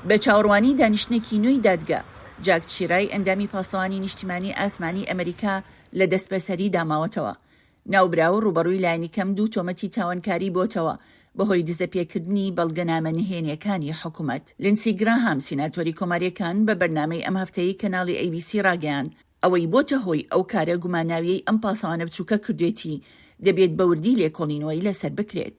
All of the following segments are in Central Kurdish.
بە چاوەڕوانی دانیشتنێکی نوێی دادگا، جاک چیرای ئەندامی پاسەوانی نیشتیمانی ئاسمانی ئەمریکا لە دەستبەسەریدا ماوەتەوە. ناوبراو ڕووبەڕووی لایەنیکەم دوو تۆمەتی تاوانکاری بۆتەوە بەهۆی دزەپێکردنی بەڵگەنامە نهێنییەکانی حکومەت. لینسی گراهام، سیناتۆری کۆمارییەکان بە بەرنامەی ئەم هەفتەیەی کەناڵی ئەی بی سی ڕاگەیاند، ئەوەی بۆتە هۆی ئەو کارە گوماناویەی ئەم پاسەوانە بچووکە کردوێتی، دەبێت بە وردی لێکۆڵینەوەی لەسەر بکرێت.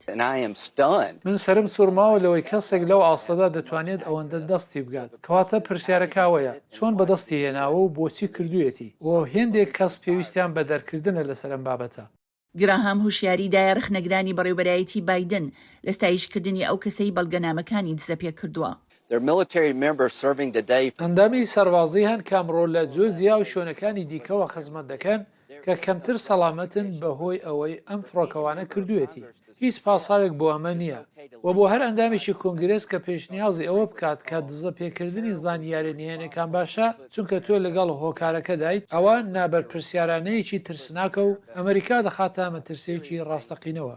من سەرم سوڕماوە لەوەی کەسێک لەو ئاستەدا دەتوانێت ئەوەندە دەستی بگات، کەواتە پرسیارەکە ئەوەیە چۆن بەدەستی هێناوە و بۆچی کردوویەتی و هێندێک کەس پێویستیان بە دەرکردنە لەسەر ئەم بابەتە. گراهام هۆشیاری دایە ڕەخنەگرانی بەڕێوبەرایەتی بایدن لە ستایشکردنی ئەو کەسەی بەڵگەنامەکانی دزەپێکردووە. ئەندامی سەربازی هەن کە ئەمڕۆ لە جۆرجیا و شوێنەکانی دیکەوە خزمەت دەکەن کە کەمتر سەڵامەتن بەهۆی ئەوەی ئەم فڕۆکەوانە کردوویەتی. هیچ پاساوێک بۆ ئەمە نییە و بۆ هەر ئەندامێکی کۆنگرێس کە پێشنیازی ئەوە بکات کە دزەپێکردنی زانیاریە نهێنیەکان باشە چونکە تۆ لەگەڵ هۆکارەکەدایت، ئەوە نابەرپرسیارانەیەکی ترسناکە و ئەمریکا دەخاتە مەترسییەکی ڕاستەقینەوە.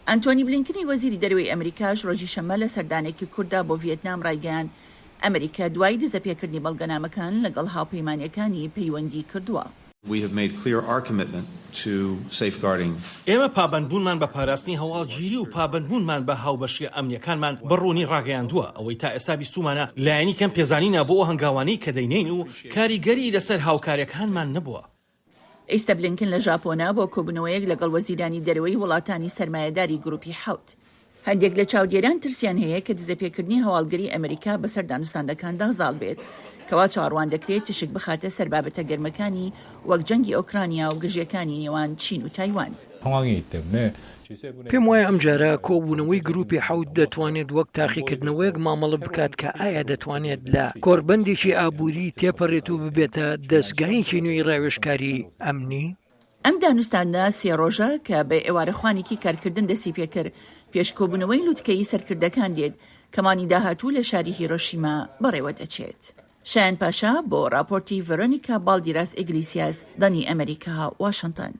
ئەنتۆنی بلینکنی وەزیری دەرەوەی ئەمریکاش ڕۆژی شەممە لە سەردانێکی کورتدا بۆ ڤیێتنام ڕایگەیاند، ئەمریکا دوای دزەپێکردنی بەڵگەنامەکان لەگەڵ هاوپەیمانییەکانی پەیوەندی کردووە. ئێمە پابەندبوونمان بە پاراستنی هەواڵگیری و پابەندبوونمان بە هاوبەشییە ئەمنییەکانمان بە ڕوونی ڕاگەیاندووە. ئەوەی تا ئێستا بیستوومانە لایەنی کەم پێزانینە بۆ ئەو هەنگاوانەی کە دەینێین و کاریگەری لەسەر هاوکارییەکانمان نەبووە. ئیستە بلینکن لە ژاپۆنە بۆ کۆبوونەوەیەک لەگەڵ وەزیرانی دەرەوەی وڵاتانی سەرمایەداری گروپی حەوت. هەندێک لە چاودێران ترسیان هەیە کە دزەپێکردنی هەواڵگری ئەمریکا بەسەر دانوستاندەکاندا زاڵ بێت، کەوا چاوەڕوان دەکرێت تیشک بخاتە سەر بابەتە گەرمەکانی وەک جەنگی ئۆکرانیا و گرژییەکانی نێوان چین و تایوان. پێم وایە ئەمجارە کۆبوونەوەی گروپی حەوت دەتوانێت وەک تاقیکردنەوەیەک مامەڵە بکات کە ئایا دەتوانێت لە کۆڕبەندێکی ئابووری تێپەڕێت و ببێتە دەزگایەکی نوێی ڕاوێژکاری ئەمنی. ئەم دانوستاندنە سێ ڕۆژە کە بە ئێوارەخوانێکی کارکردن دەستیپێکرد، پێش کۆبوونەوەی لوتکەیی سەرکردەکان دێت کە مانگی داهاتوو لە شاری هیرۆشیما بەڕێوەدەچێت. شایان پاشا بۆ ڕاپۆرتی ڤێرۆنیکا باڵدیراس ئیگلیسیاس، دەنگی ئەمەریکا، واشنتن.